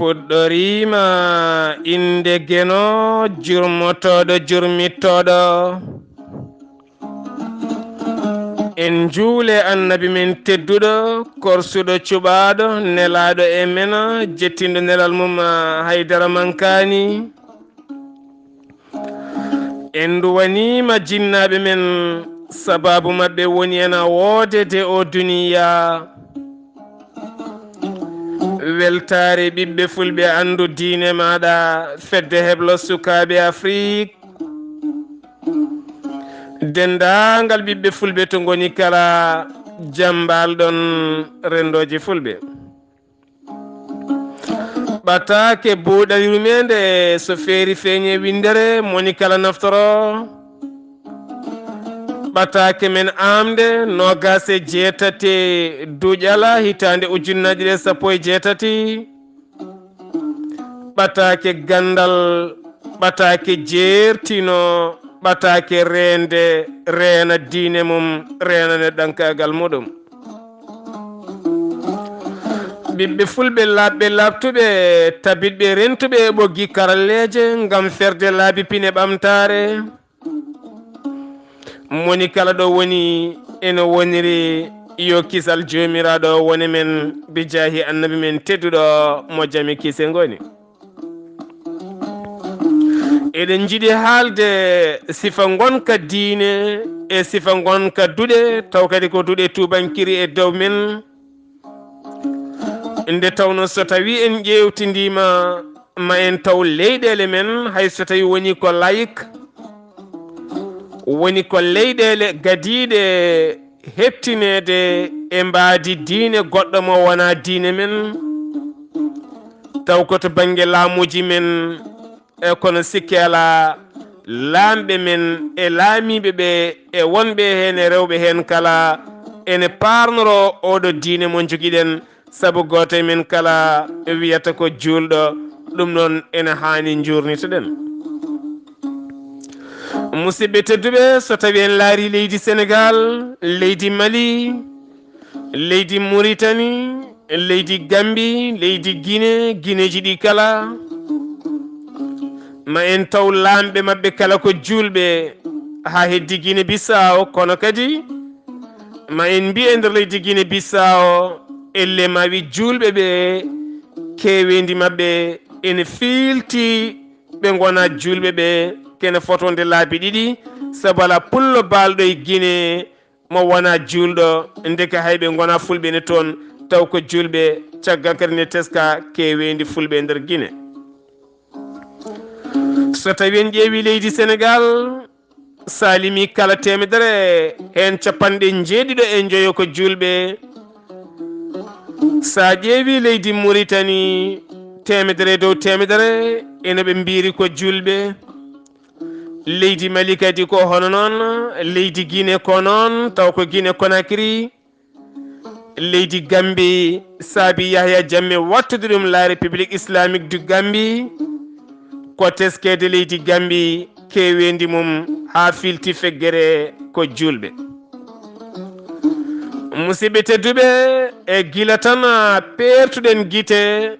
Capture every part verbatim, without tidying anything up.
Fuɗɗoriima innde Geno, jurmotooɗo, jurmittooɗo. En njuule Annabi men tedduɗo, korsuɗo, cuɓaaɗo, nelaaɗo e men, jettinɗo nelal mum, haydara mankaani. En nduwaniima jinnaaɓe men, sabaabu maɓɓe woni en a woodede o duniya. Weltaare ɓiɓɓe fulɓe, anndu diine maaɗa, fedde heblo sukaaɓe Afrik. Denndaangal ɓiɓɓe fulɓe to ngoni kala, jam mbaal ɗon renndooji fulɓe. Ɓataake buuɗal yurmeende, so feeri feeñe winndere, moni kala naftoro. Ɓataake men aamde, noogaas e jeetati duƴala, hitaande ujunnaaje ɗiɗi e sappo e jeetati. Ɓataake ganndal, ɓataake jeertino, ɓataake reende, reena diine mum, reena neɗɗankaagal muɗum. Ɓiɓɓe fulɓe laaɓɓe laaɓtuɓe, tabitɓe rentuɓe e ɓoggi karalleeje ngam ferde laabi pine ɓamtaare. Moni kala ɗo woni, ene woniri yo kisal Joomiraaɗo wone men, bijaahi Annabi men tedduɗo, mo jam e kiise ngoni. Eɗen njiɗi haalde sifa ngonka diine e sifa ngonka duɗe, taw kadi ko duɗe tuubankiri e dow men. Nde tawno so tawi en ƴeewtindiima, ma en taw leyɗeele men, hay so tawi woni ko layik, woni ko leyɗeele gadiiɗe heɓtineede e mbaadi diine goɗɗo mo wonaa diine men, taw ko to bannge laamuuji men, e kono sikke alaa, laamɓe men e laamiiɓe ɓe e wonɓe heen e rewɓe heen kala ene paarnoroo oɗo diine mo njogiɗen, sabu gooto e men kala wiyata ko juulɗo, ɗum noon ene haani njuurnitoɗen. Musidɓe tedduɓe, so tawi en laari leydi Senegaal, leydi Mali, leydi Muritani, leydi Gambi, leydi Gine, Gineji ɗi kala, ma en taw laamɓe maɓɓe kala ko juulɓe, haa heddi Gine Bissau, kono kadi ma en mbiy e nder leydi Gine Bissau, elle ma wi juulɓe ɓe, keeweendi maɓɓe ene fiilti ɓe ngona juulɓe ɓe, kene fotonde laabi ɗiɗi, sabu alaa pullo baalɗo e Gine mo wona juulɗo, ndeke hay ɓe ngona fulɓe ne toon, taw ko juulɓe, caggal kadi ne teska keeweendi fulɓe e nder Gine. So tawi en ƴeewi leydi Senegaal, sa limi kala teemedere heen capanɗe njeeɗiɗo e njoyo ko juulɓe. Sa ƴeewi leydi Muritani, teemedere e dow teemedere ene ɓe mbiiri ko juulɓe. Leydi Mali kadi ko hono noon, leydi Gine ko noon, taw ko Gine Konakiri. Leydi Gambi saabi Yahya Jammeh wattude ɗum la République Islamique du Gambie, ko teskeede leydi Gambi keeweendi mum haa filti feggere ko juulɓe. Musidɓe tedduɓe, e gila tan peertuɗen gite,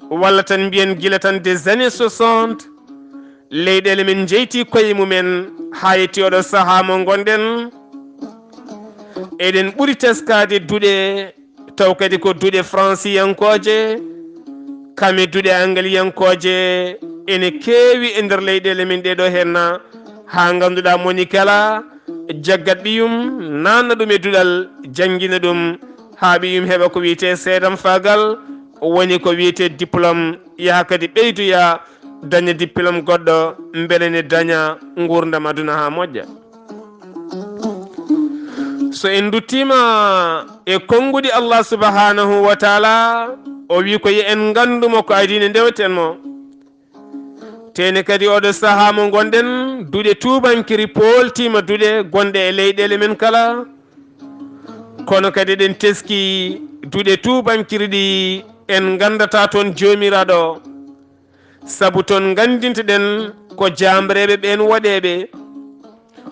walla tan mbiyen gila tan des années soixante, leyɗeele men njeyti koye mumen haa yetti oɗo sahaa mo ngonɗen. Eɗen ɓuri teskaade duɗe, taw kadi ko duɗe fransiyankooje, kame duɗe angaliyankooje, ene keewi e nder leyɗeele men ɗeɗo henna, haa ngannduɗaa moni kala jaggat ɓiyum, naatna ɗum e duɗal, janngina ɗum, haa ɓiyum heɓa ko wiyetee seedamfaagal, woni ko wiyetee diplôme, yaha kadi ɓeydoya, daña diplôme goɗɗo, mbele ne daña nguurndam aduna haa moƴƴa. So en nduttiima e konnguɗi Allah subhanahu wa taala, o wi ko yo en nganndu mo, ko adii nde ndewten mo. Tene kadi oɗo sahaa mo ngonɗen, duɗe tuubankiri pooltiima duɗe gonɗe e leyɗeele men kala. Kono kadi eɗen teski duɗe tuubankiri ɗi en nganndata toon Joomiraaɗo. Sabu toon nganndinteɗen ko jaamreeɓe ɓeen woɗeeɓe.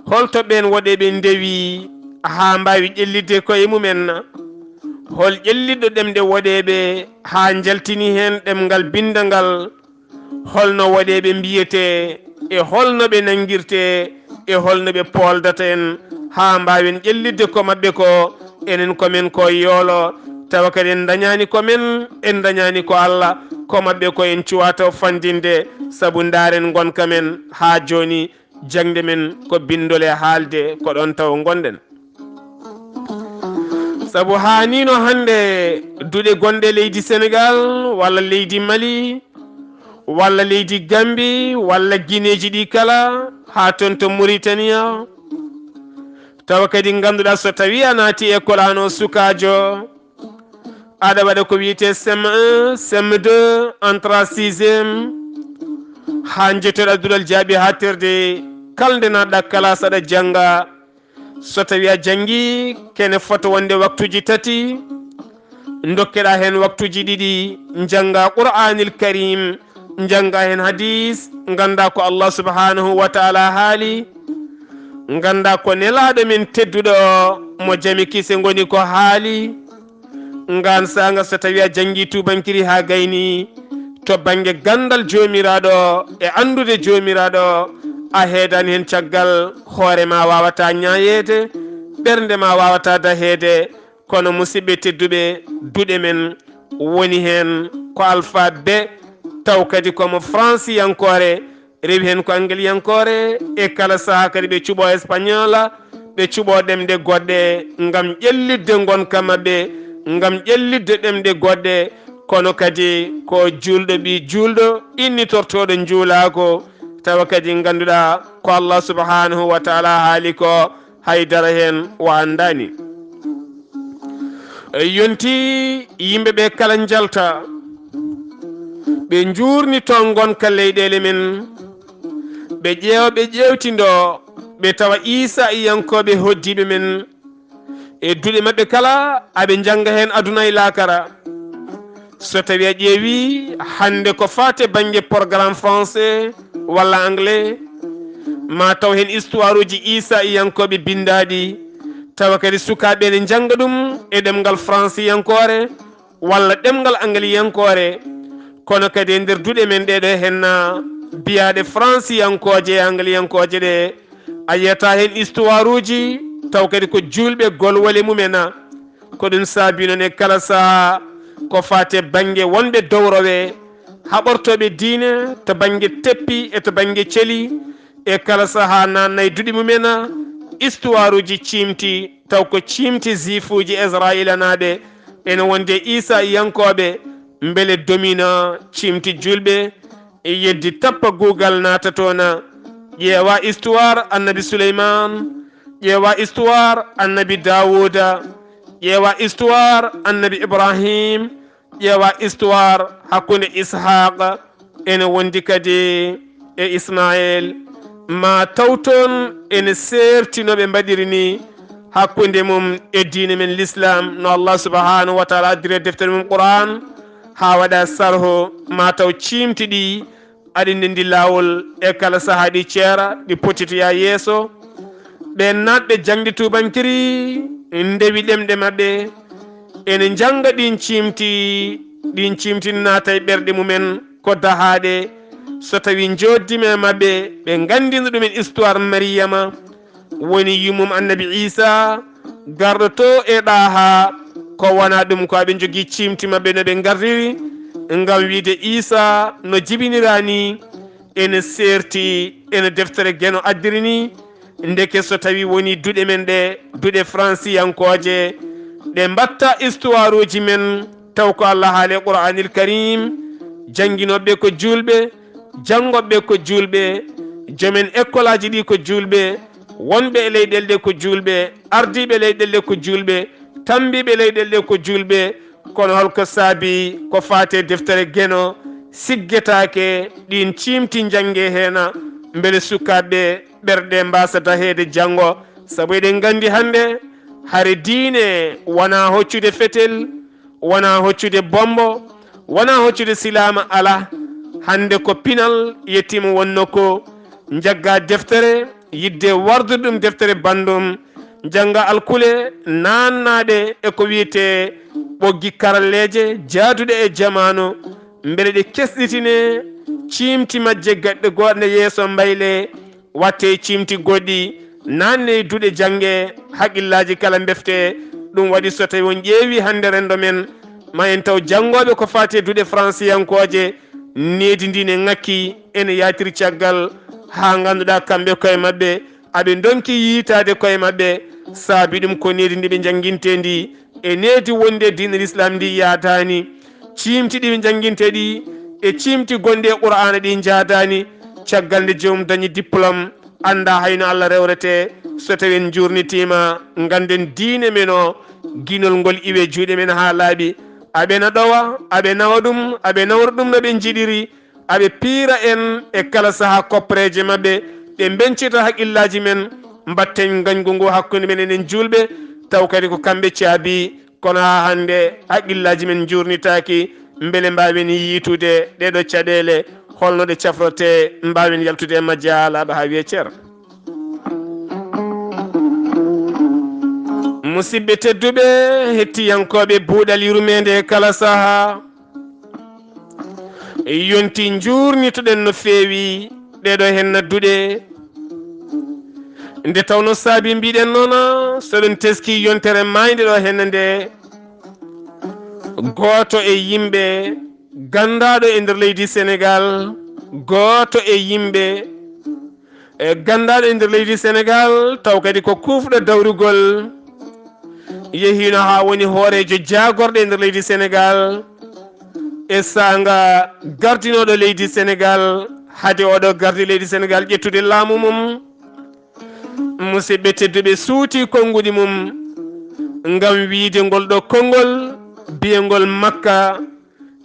Holto ɓeen woɗeeɓe ndewi haa mbaawi ƴellitde koye mumen? Hol ƴellitɗo ɗemɗe woɗeeɓe haa njaltini heen ɗemngal binndangal? Holno woɗeeɓe mbiyetee e holno ɓe nanngirtee e holno ɓe pooldata en haa mbaawen ƴellitde ko maɓɓe ko? Enen ko men ko yoolo, tawa kadi en ndañaani ko men, en ndañaani ko Alla, ko maɓɓe ko en cuwaa taw fanndinde, sabu ndaaren ngonka men haa jooni, jaŋde men ko binndol e haalde, ko ɗoon taw ngonɗen. Sabu haa nii no hannde duɗe gonɗe leydi Senegaal walla leydi Mali walla leydi Gambi walla Gineeji ɗi kala haa toon to Muritaniya, tawa kadi ngannduɗaa so tawii a naati école aan o sukaajo, aɗa waɗa ko wiyetee C M un, C M deux, entrée sixième, haa njettoɗaa duɗal jaaɓi haaɗtirde, kala nde naatɗaa kalaas aɗa jannga. So tawii a janngii, kene fota wonde waktuuji tati, ndokkeɗaa heen waktuuji ɗiɗi, njanngaa Qur'aanil Kariim, njanngaa heen hadiis, nganndaa ko Allah subhaanahu wa taala haali, nganndaa ko nelaaɗo men tedduɗo mo jam e kise ngoni ko haali. Ngaan saanga so tawii a janngii tuubankiri haa gayni to bannge ganndal joomiraaɗo e anndude joomiraaɗo, a heedaani heen caggal, hoore ma waawataa ñaayeede, ɓernde ma waawataa daheede. Kono musidɓe tedduɓe, duɗe men woni heen ko alfabe, taw kadi ko mo faransiyankoore, rewi heen ko angliyankoore, e kala sahaa kadi ɓe cuɓoo española, ɓe cuɓoo ɗemɗe goɗɗe ngam ƴellitde ngonka maɓɓe, ngam ƴellitde ɗemɗe goɗɗe. Kono kadi ko juulɗo ɓii juulɗo, innitortooɗo njuulaaku, tawa kadi ngannduɗaa ko Allah subhanahu wa taala haali ko, hay dara heen o anndaani. Yonti yimɓe ɓe kala njalta, ɓe njuurnitoo ngonka leyɗeele men, ɓe ƴeewa, ɓe ƴeewtindoo, ɓe tawa Iisaa'iyankooɓe hoɗdiiɓe men, e duɗe maɓɓe kala, aɓe njannga heen aduna e laakara. So tawii a ƴeewii hannde ko faati e bannge programme français walla anglais, ma taw heen histoire uji Iisaa'iyankooɓe binndaaɗi, tawa kadi sukaaɓe ne njannga ɗum e ɗemngal faransiyankoore walla ɗemngal angliyankoore. Kono kadi e nder duɗe men ɗee ɗoo heen na biyaaɗe faransiyankooje e angliyankooje ɗe, a yiyata heen histoire uji, taw kadi ko juulɓe golwole mumen a. Ko ɗum saabii noon e kala sahaa ko faati e bannge wonɓe dowrowe, haɓortooɓe diine to bannge teppi e to bannge celi, e kala sahaa naatna e duɗe mumen a, histoire uji ciimti, taw ko ciimti juifuuji Israa'iilanaaɓe, ene wondi e Iisaa'iyankooɓe, mbele domina ciimti juulɓe, e yeddi tappa Google naata toon a, ƴeewa histoire Annabi Suleymaan, ƴeewa histoire Annabi Daawuuda, ƴeewa histoire Annabi Ibrahim, ƴeewa histoire hakkunde Ishaq ene wondi kadi e Ismaayil, ma taw toon ene seerti no ɓe mbaɗiri ni hakkunde mum e diine men Lislaam, no Allah subhanahu wa taala addiri e deftere mum Qur'an, haa waɗa sarho, ma taw ciimti ɗi aɗi ndenndi laawol e kala sahaa ɗi ceera, ɗi potitoya yeeso. Ɓeen naatɓe jaŋde tuubankiri ndewi ɗemɗe maɓɓe, ene njannga ɗiin ciimti, ɗiin ciimti naata e ɓerɗe mumen ko dahaaɗe. So tawii njooddima e maɓɓe, ɓe nganndina ɗumen histoire Mariyama, woni yummum Annabi Iisaa, garɗo to e Ɗaaha, ko wonaa ɗum ko aɓe njogii ciimti maɓɓe no ɓe ngarriri, ngam wiyde Iisaa no jibiniraa nii, ene seerti e no deftere Geno addiri nii. Ndeke so tawii wonii duɗe men ɗe, duɗe faransiyankooje, ɗe mbaɗta histoire uji men, taw ko Allah haali e Qur'aanil Kariim, jannginooɓe ko juulɓe, janngooɓe ko juulɓe, joomen ekkolaaji ɗi ko juulɓe, wonɓe e leyɗeele ɗe ko juulɓe, ardiiɓe leyɗeele ɗe ko juulɓe, tammbiiɓe leyɗeele ɗe ko juulɓe. Kono holko saabii ko faati e deftere Geno siggetaake ɗiin ciimti njannge heen a, mbele sukaaɓe ɓerɗe mbaasa daheede janngo? Sabu eɗen nganndi hannde hare diine wonaa hoccude fetel, wonaa hoccude bommbo, wonaa hoccude silaama alaa. Hannde ko pinal yettiima won nokku, njagga deftere, yiɗde wardude ɗum deftere banndum, njannga alkule naatnaaɗe e ko wiyetee ɓoggi karalleeje jaaduɗe e jamaanu, mbele ɗe kesɗitine ciimti majje gaɗɗe gooɗne yeeso mbayle, watte ciimti goɗɗi, naanne e duɗe jannge, haqqillaaji kala mbefte. Ɗum waɗi so tawi on ƴeewi hannde renndo men, ma en taw janngooɓe ko faati e duɗe faransiyankooje, needi ndi ne ŋakki, ene yaatiri caggal, haa ngannduɗaa kamɓe koye maɓɓe, aɓe ndonki yiitaade koye maɓɓe, saabi ɗum ko needi ndi ɓe njanngintee ndi, e needi wonde diine Lislaam ndi yaadaani, ciimti ɗi ɓe njanngintee ɗi, e ciimti gonɗi e Qur'aana ɗi njaadaani, caggal nde joomum dañi diplôme, anndaa hay no Allah rewretee, so tawi en njuurnitiima, ngannden diine men o, ginol ngol iwe juuɗe men haa laaɓi, aɓe na ɗowa, aɓe nawa ɗum, aɓe nawra ɗum no ɓe njiɗiri, aɓe piira en e kala sahaa koppereeje maɓɓe, ɗe mbencita haqqillaaji men, mbatten ngañgu ngu hakkunde men enen juulɓe, taw kadi ko kamɓe caabi. Kono haa hannde haqqillaaji men njuurnitaaki, mbele mbaawen yiitude ɗeeɗo caɗeele, holno ɗe cafrotee, mbaawen yaltude e majje haa laaɓa haa wiye cer. Musidɓe tedduɓe, hettiyankooɓe Buuɗal Yurmeende e kala sahaa, yonti njuurnitoɗen no feewi ɗeeɗo henna duɗe. Nde tawnoo saabi mbiɗen noon, so ɗen teskii yontere maaynde ɗo henna nde, gooto e yimɓe ganndaaɗo e nder leydi Senegaal, gooto e yimɓe e ganndaaɗo e nder leydi Senegaal, taw kadi ko kuufɗo dawrugol, yehiino haa woni hooreejo jaagorɗe e nder leydi Senegaal, e saanga gardinooɗo leydi Senegaal, hade oɗo gardi leydi Senegaal ƴettude laamu mum. Musidɓe tedduɓe, suuti konnguɗi mum ngam wiide ngol ɗo konngol biyengol Makka,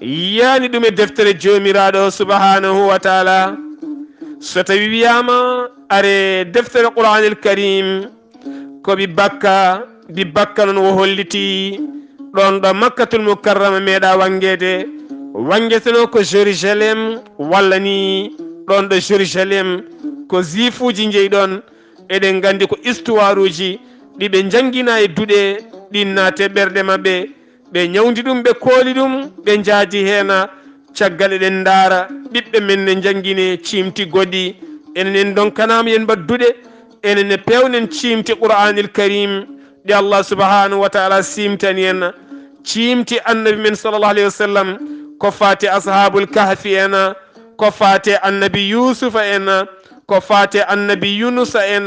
yiyaani ɗum e deftere Joomiraaɗo subhaanahu wa taala. So tawi wiyaama are deftere Qur'aanil Kariim, ko ɓi bakka, ɓi bakka noon wo holliti ɗoon ɗo Makkatul Mukarrama meeɗa wanngeede, wanngetenoo ko Jérusalem walla ni ɗoon ɗo Jérusalem ko Juifuuji njeyi ɗoon. Eɗen nganndi ko istuwaaruuji ɗi ɓe njanngina e duɗe, ɗi naate ɓerɗe maɓɓe, ɓe ñawndi ɗum, ɓe kooli ɗum, ɓe njaaji heen. Caggal eɗen ndaara ɓiɓɓe men ne njanngine ciimti goɗɗi. Enen en ndonkanaama yen mbaɗ duɗe, enen ne peewnen ciimti Qur'aanil Kariim ɗi Allah subhaanahu wa taala siimtani en. Ciimti Annabi men sallallahu alayhi wa sallam, ko faati Ashaabul Kahfi en, ko faate Annabi Yuusufa en, ko faate Annabi Yunusa en,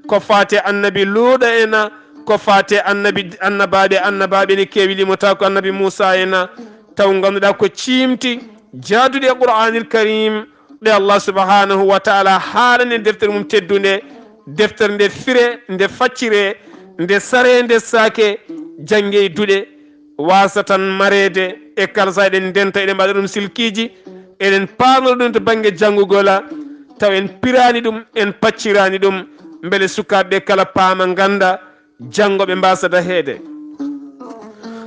ko faate Annabi Luuɗa en, ko faate Annabi, annabaaɓe, annabaaɓe ne keewi, limotaako Annabi Muusa en, taw ngannduɗaa ko ciimti jaaduɗi e Qur'aanil Kariim ɗe Allah subhaanahu wa taala haalani e deftere mum teddunde, deftere nde fire, nde faccire, nde sare, nde saake, jannge e duɗe. Waasa tan mareede e kala sahaa eɗen ndenta, eɗen mbaɗa ɗum silkiiji, eɗen paarnora ɗum to bannge janngugol, taw en piraani ɗum, en pacciraani ɗum, mbele sukaaɓe ɓe kala paama, ngannda, janngo ɓe mbaasa daheede.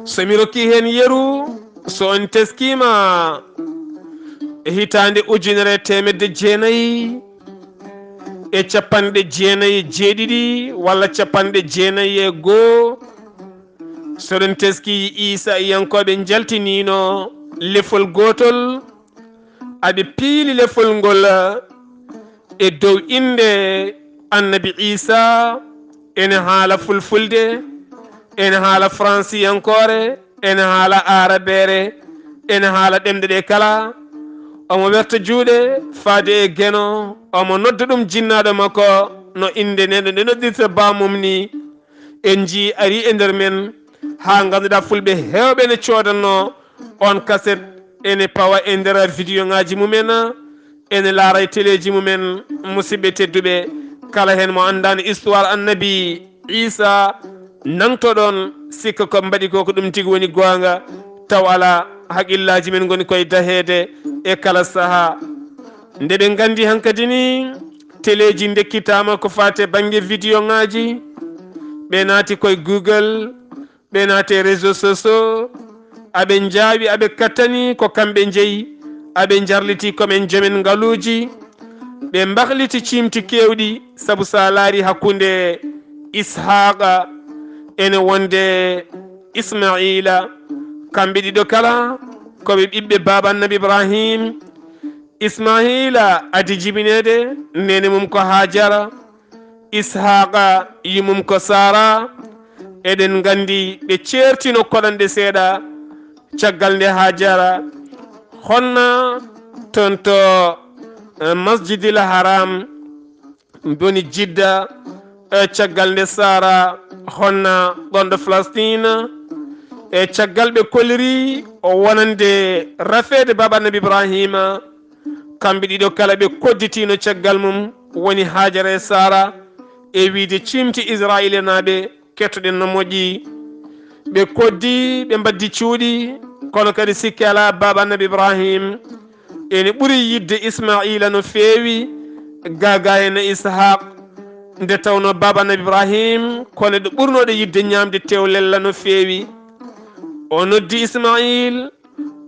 So mi rokkii heen yeru, so on teskiima e hitaande ujunere e teemedde jeenayi e capanɗe jeenayi e jeeɗiɗi walla capanɗe jeenayi e goo, so ɗum teskii, Iisaayankooɓe njaltiniino lefol gootol, aɓe piili lefol ngol e dow innde Annabi Iisaa, ene haala fulfulde, ene haala faransiyankoore, ene haala aarabeere, ene haala ɗemɗe ɗe kala. Omo werta juuɗe faade e geno, omo nodda ɗum jinnaaɗo makko no innde nene nde noddirta baamum ni. En njii ari e nder men, haa ngannduɗaa fulɓe heewɓe ne coodannoo on kaset, ene pawa e nder video ŋaaji mumen, ene laara e teleeji mumen. Musidɓe tedduɓe, kala heen mo anndaani histoire Annabi Iisaa, nangtoɗon, sikka ko mbaɗi ko, ko ɗum tigi woni goonga, taw alaa, haqillaaji men ngoni koye daheede e kala sahaa. Nde ɓe nganndi hankadi ni, teleeji ndekkitaama ko faati e bannge video ŋaaji, ɓe naati koye Google, ɓe naati e réseaux sociaux, aɓe njaawi, aɓe kattani ko kamɓe njeyi, aɓe njarliti ko men jomen ngaluuji, ɓe mbahliti ciimti keewɗi, sabu so a laari hakkunde Ishaaqa ene wonde Ismaila, Kamɓe ɗiɗo kala ko ɓe ɓiɓɓe baaba Annabi Ibrahim. Ismaila adi jibineede, neene mum ko Hajara. Ishaqa, yummum ko Sara. Eɗen nganndi ɓe ceertino koɗanɗe seeɗa. Caggal nde Hajara honna toon to, eh, Masjidil Haram, woni Jidda, eh, caggal nde Sara honna ɗon ɗo Falastin, e caggal ɓe kolliri o wonande rafeede baaba Annabi Ibrahima. Kamɓe ɗiɗo kala ɓe kodditiino caggal mum, woni Hajara e Sara, e wiide cimti Israa'iilanaaɓe, kettoɗen no moƴƴi. Ɓe koddi, ɓe mbaddi cuuɗi, kono kadi sikke alaa baaba Annabi Ibrahim ene ɓuri yiɗde Ismaila no feewi, gaa gaa e no Ishaq. Nde tawnoo baaba Annabi Ibrahim ko neɗɗo ɓurnooɗo yiɗde ñaamde tew lella no feewi. O noddi Ismail,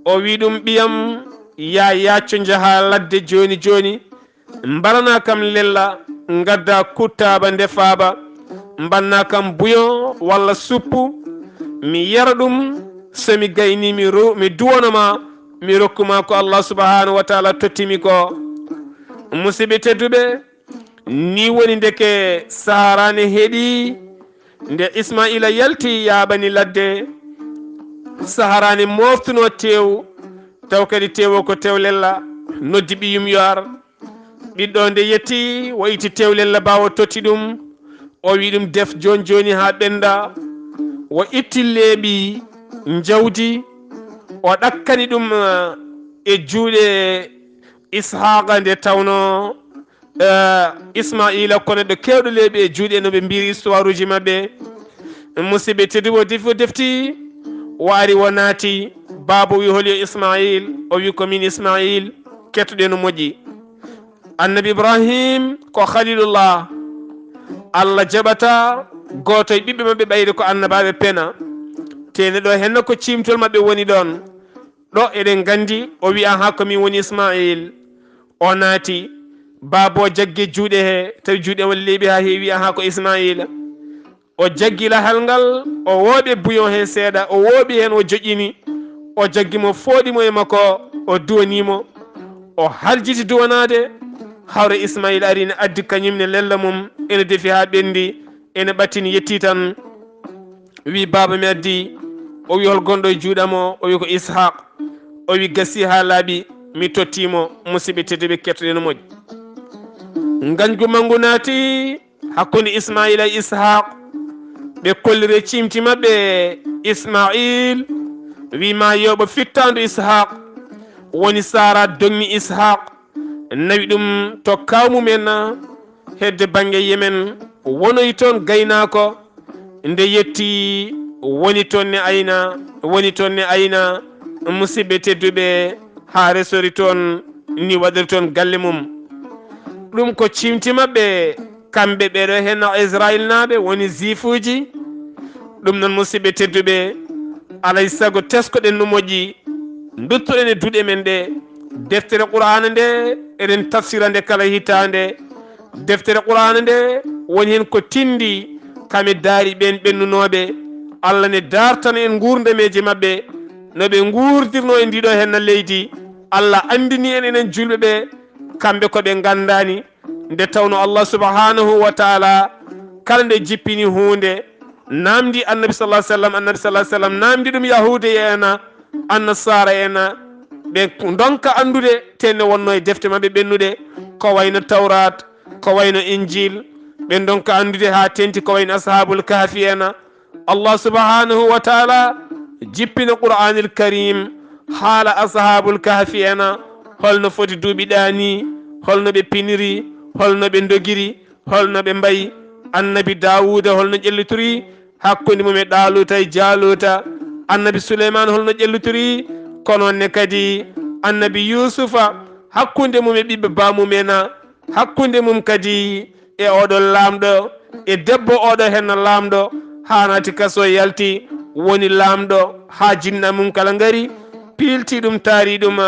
o wi ɗum, "Ɓiyam, yaa yaacco njahaa ladde jooni jooni, mbaranaa kam lella, ngaddaa kuttaaba ndefaaɓa, mbannaa kam buyon walla suppu, mi yara ɗum, so mi gaynii mi ro-, mi duwano ma, mi rokku ma ko Allah subhanahu wa taala totti mi ko." Musidɓe tedduɓe, ni woni ndeke saharaane heɗi, nde Ismaila yalti yaaɓani ladde, saharaane moftuno tew, taw kadi tewo ko tew lella, noddi ɓiyum yo ar. Ɓiɗɗo nde yetti, o itti tew lella ba o totti ɗum, o wi ɗum, "Def jooni jooni haa ɓennda." O itti leeɓi njawdi, o ɗakkani ɗum, eh, e juuɗe Ishaqa nde tawno, eh, Ismaila ko neɗɗo keewɗo leeɓi e juuɗe, no ɓe mbiri histoire uji maɓɓe. Musidɓe tedduɓe, o defi, o defti, o ari, o naati. Baaba wi, "Hol yo Ismail?" O wi, "Ko min Ismail, kettoɗen no moƴƴi." Annabi Ibrahim ko Khalilullah. Allah jaɓata gooto e ɓiɓɓe maɓɓe ɓayde ko annabaaɓe pena. Tene ɗo henna ko cimtol maɓɓe woni ɗon. Ɗo eɗen nganndi o wi'a, "Haa ko min woni Ismail." O naati, baaba o jaggi juuɗe he, tawi juuɗe won leeɓi haa heewi, "Haa ko Ismaila." O jaggi lahal ngal, o wooɓi buyon heen seeɗa, o wooɓi heen, o joƴƴini, o jaggi mo, fooɗi mo e makko, o duwanii mo. O haljiti duwanaade, hawre Ismaila ari ne addi kañum ne lella mum, ene defi haa ɓenndi, ene ɓattini, yetti tan. Wi, "Baaba, mi addi." O wi, "Hol gonɗo e juuɗe am o?" O wi, "Ko Ishaq." O wi, "Gasi haa laaɓi, mi totti mo." Musidɓe tedduɓe, kettoɗen no moƴƴi. Ngañgu manngu naati hakkunde Ismaila e Ishaq. Ɓe kollire cimti maɓɓe. Ismail wi, "Ma yooɓo fittaandu Ishaq." Woni Sara doŋni Ishaq, nawi ɗum to kaaw mum en, hedde bannge Yemen, wonoyi toon gaynaako. Nde yetti, woni toon ne ayna, woni toon ne ayna, musidɓe tedduɓe, haa resori toon, ni waɗiri toon galle mum. Ɗum ko cimti maɓɓe, kamɓe ɓeɗo henna Israilnaaɓe woni Juifuuji. Ɗum noon, musidɓe tedduɓe, alay sago teskoɗen no moƴƴi, nduttoɗen e duɗe men ɗe. Deftere Qur'aana nde, eɗen tafsira nde kala hitaande. Deftere Qur'aana nde woni heen ko tindi kame daari ɓeen ɓennunooɓe. Allah ne daartana en nguurdameeje maɓɓe, no ɓe nguurdirnoo e ndiɗo henna leydi. Allah anndini en, enen juulɓe ɓe, kamɓe ko ɓe nganndaani. Nde tawno Allah subhanahu wa taala kala nde jippini huunde, naamndi Annabi sallallahu alaihi wasallam, Annabi sallallahu alaihi wasallam naamndi ɗum Yahuuda en, Annasaara en, ɓe ndonka anndude tenne wonno e defte maɓɓe ɓennuɗe, ko wayno Tawrat, ko wayno Injil, ɓe ndonka anndude haa tenti ko wayno Ashabul Kahfi en. Allah subhanahu wa taala jippina Qur'anil Karim haala Ashabul Kahfi en, holno foti duuɓi ɗaani, holno ɓe piniri, holno ɓe ndogiri, holno ɓe mbayi. Annabi Daawuda holno ƴellitori hakkunde mum e Ɗaaluuta e Jaaluuta. Annabi Suleymaan holno ƴellitori, ko noon ne kadi Annabi Yuusufa hakkunde mum e ɓiɓɓe baamumen, hakkunde mum kadi e oɗo laamɗo, e debbo oɗo henna laamɗo, haa naati kaso yalti, woni laamɗo, haa jinna mum kala ngari, piilti ɗum, taari ɗum.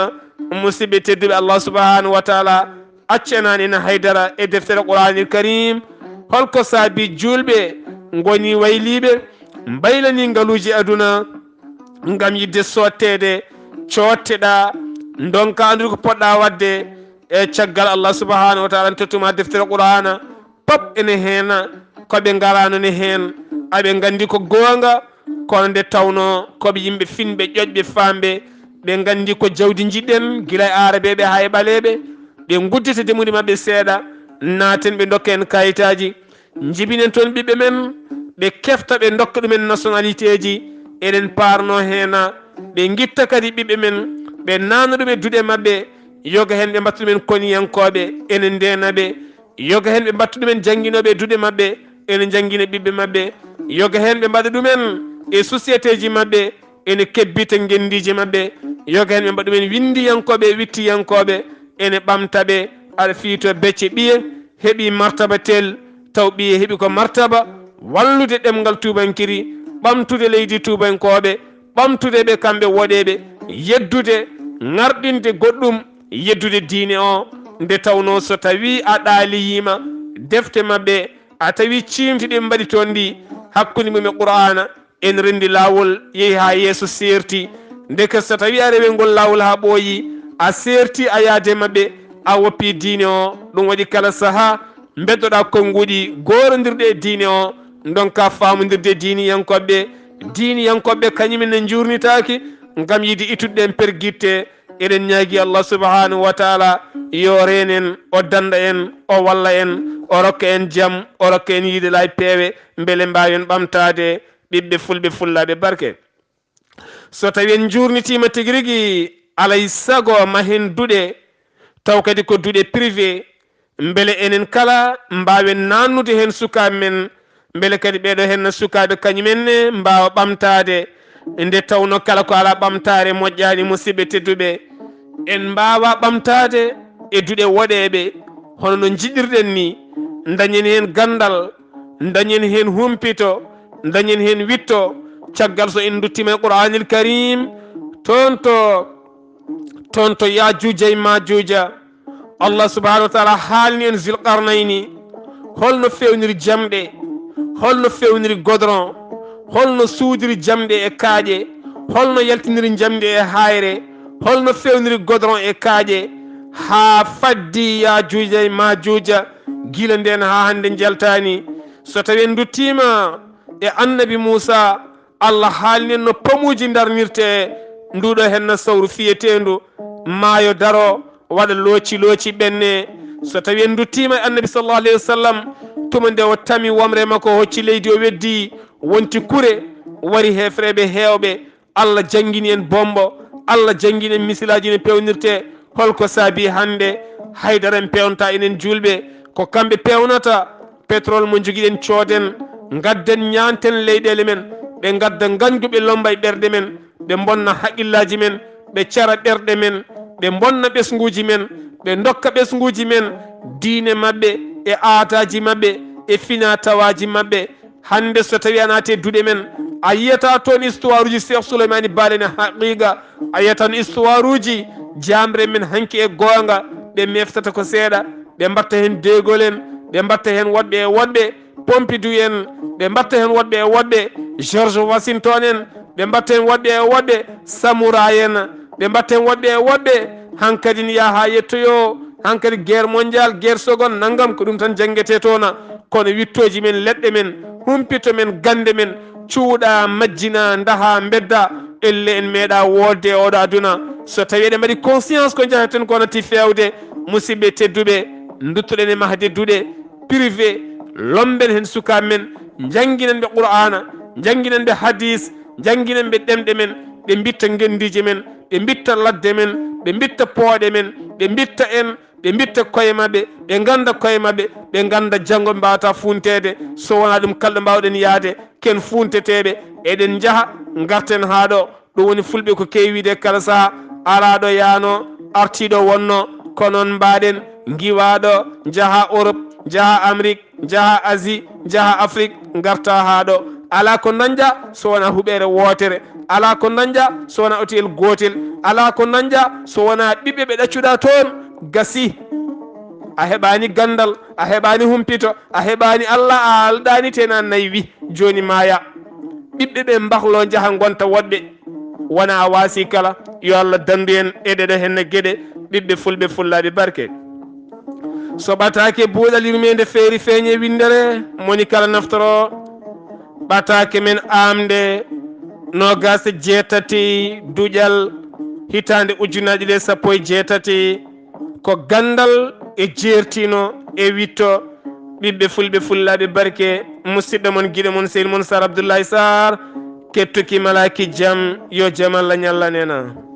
Musidɓe tedduɓe, Allah subhanahu wa taala accanani en haydara e deftere Qur'anil Karim. Holko saabi juulɓe ngoni wayliiɓe, mbaylani ngaluuji aduna? ngam yiɗde sootteede, cootteɗaa, ndonka anndude ko poɗɗaa waɗde. E caggal Allah subhanahu wa taala ne tottuma deftere Qur'aana, pop ene heena, ko ɓe ngaraano ne heen. Aɓe nganndi ko goonga, kono nde tawnoo ko ɓe yimɓe finɓe, ƴoƴɓe, faamɓe, ɓe nganndi ko jawdi njiɗɗen, gila e aarabeeɓe haa e ɓaleeɓe, ɓe nguddita demuɗi maɓɓe seeɗa, naaten ɓe ndokka en kayitaaji, njibinen toon ɓiɓɓe men, ɓe kefta, ɓe ndokka ɗumen nationalité ji. Eɗen paarno heena, ɓe ngitta kadi ɓiɓɓe men, ɓe naatna ɗum e duɗe maɓɓe, yoga heen ɓe mbatta ɗumen koniyankooɓe, ene ndeena ɓe, yoga heen ɓe mbatta ɗumen jannginooɓe e duɗe maɓɓe, ene njanngina ɓiɓɓe maɓɓe, yoga heen ɓe mbaɗa ɗumen e société ji maɓɓe, ene kebbita ngenndiije maɓɓe, yoga heen ɓe mbaɗa ɗumen winndiyankooɓe e wiɗtiyankooɓe, ene ɓamta ɓe. Aɗa fii to becce ɓiye heɓi martaba tel, taw ɓiye heɓi ko martaba wallude ɗemngal tuubankiri, ɓamtude leydi tuubankooɓe, ɓamtude ɓe kamɓe woɗeeɓe, yeddude, ŋarɗinde goɗɗum, yeddude diine o. Nde tawnoo so tawii a ɗaaliyiima defte maɓɓe, a tawii ciimti ɗi ɓe mbaɗi toon ɗi hakkunde mum e Qur'aana, en renndi laawol, yehi haa yeeso, seerti. Ndeke so tawii a rewi ngol laawol haa ɓooyi, a seerti, a yaade maɓɓe, a woppii diine o. Ɗum waɗi kala sahaa mbeddoɗaa konnguɗi goorondirɗi e diine o, ndonka faamondirde diiniyankooɓe. Diiniyankooɓe kañumen ne njuurnitaaki ngam yiɗde ittude ɗeen pergitte. Eɗen ñaagii Allah subhanahu wa taala yo reen en, o dannda en, o walla en, o rokka en jam, o rokka en yiide laay peewe, mbele mbaawen ɓamtaade ɓiɓɓe fulɓe, fullaaɓe barke. So tawii en njuurnitiima tigi rigi, alay sago ma heen duɗe, taw kadi ko duɗe privé, mbele enen kala mbaawen naannude heen sukaaɓe men, mbele kadi ɓeeɗo heen sukaaɓe kañumen ne mbaawa ɓamtaade. Nde tawnoo kala ko alaa ɓamtaare moƴƴaani, musidɓe tedduɓe, en mbaawaa ɓamtaade e duɗe woɗeeɓe, hono no njiɗirɗen ni, ndañen heen ganndal, ndañen heen humpito, ndañen heen witto. Caggal so en nduttiima e Qur'aanil Kariim, toon to, toon to Yaajuuja e Maajuuja, Allah subhanahu wa taala haalni en Zulqarnayni, holno feewniri jamɗe, holno feewniri godron, holno suudiri jamɗe e kaaƴe, holno yaltiniri jamɗe e haayre, holno feewniri godron e kaaƴe, haa faddi Yaajuuja e Maajuuja, gila ndeen haa hannde njaltaani. So tawii en nduttiima e Annabi Muusa, Allah haalni en no pamuuji ndarnirtee, nduuɗo heen na sawru fiyeteendu, maayo daro, waɗa looci looci ɓenne. So tawii en nduttiima e Annabi sallallahu alayhi wa sallam, tuma nde o tami wamre makko, hocci leydi, o weddi, wonti kure, wari heefereeɓe heewɓe, Allah janngini en bombo, Allah janngini en misilaaji no peewnirtee. Holko saabi hannde haydara en peewnata, enen juulɓe? Ko kamɓe peewnata pétrole mo njogiɗen, cooden, ngadden, ñaanten leyɗeele men, ɓe ngadda ngañgu, ɓe lomba e ɓerɗe men, ɓe mbonna haqillaaji men, ɓe cara ɓerɗe men, ɓe mbonna ɓesnguuji men, ɓe ndokka ɓesnguuji men diine maɓɓe, e aadaaji maɓɓe, e finaa-tawaaji maɓɓe. Hannde, so tawii a naati e duɗe men, a yiyataa toon histoire uji Cheikh Souleymane Baal en e haqiiqa, a yiyataa toon histoire uji jaamre men hanki e goonga, ɓe meftata ko seeɗa, ɓe mbatta heen De Gaulle en, ɓe mbatta heen woɗɓe e woɗɓe, Pompidou en, ɓe mbatta heen woɗɓe e woɗɓe, George Washington en, ɓe mbatta heen woɗɓe e woɗɓe, Samouraï en, ɓe mbatta heen woɗɓe e woɗɓe. Hankadi ne yaha haa yettoyoo hankadi guerre mondiale, guerre seconde, nanngam, ko ɗum tan janngetee toona. Kono wittooji men, leɗɗe men, humpito men, gannde men, cuuɗa, majjina, ndaha, mbedda, elle en meeɗa woodde e oɗo aduna. So tawii eɗen mbaɗi conscience ko njaheten ko natti feewde, musidɓe tedduɓe, nduttoɗen e mahde duɗe privé, lomben heen sukaaɓe men, njannginen ɓe Qur'aana, njannginen ɓe hadiis, njannginen ɓe ɗemɗe men, ɓe mbitta ngenndiije men, ɓe mbitta ladde men, ɓe mbitta pooɗe men, ɓe mbitta en, ɓe mbitta koye maɓɓe, ɓe ngannda koye maɓɓe, ɓe ngannda janngo, ɓe mbaawata fuunteede. So wonaa ɗum, kala ɗo mbaawɗen yahde, ken fuunteteeɓe, eɗen njaha, ngarten haa ɗo. Ɗum woni fulɓe ko keewi wiide kala saha, araaɗo yaano, artiiɗo wonno, ko noon mbaɗen, ngiwaaɗo, njaha Europe, njaha Amérique, njaha Asie, njaha Afrique, ngarta haa ɗo. Alaa ko dañƴa so wonaa huɓeere wootere, alaa ko dañƴa so wonaa otel gootel, alaa ko dañƴa so wonaa ɓiɓɓe ɓe ɗaccuɗaa toon. Gasi, a heɓaani ganndal, a heɓaani humpito, a heɓaani Allah, a alɗaani, tena nayi wi, jooni maaya. Ɓiɓɓe ɓe mbahlo, njaha ngonta woɗɓe. wona a waasi kala. Yo Allah danndu en e ɗeɗo henne geɗe, ɓiɓɓe fulɓe fullaaɓe barke. So ɓataake buuɗal yurmeende feeri feeñe winndere, moni kala naftoro ɓataake men aamde noogaas e jeetati duƴal hitaande ujunaaji ɗiɗi e sappo e jeetati, ko ganndal e jeertino e witto ɓiɓɓe fulɓe fullaaɓe barke, musidɗo mon, giɗo mon, sehil mon Sar Abdoulaye Sarr, kettuki malaaki jam, yo jam Allah ñallan en.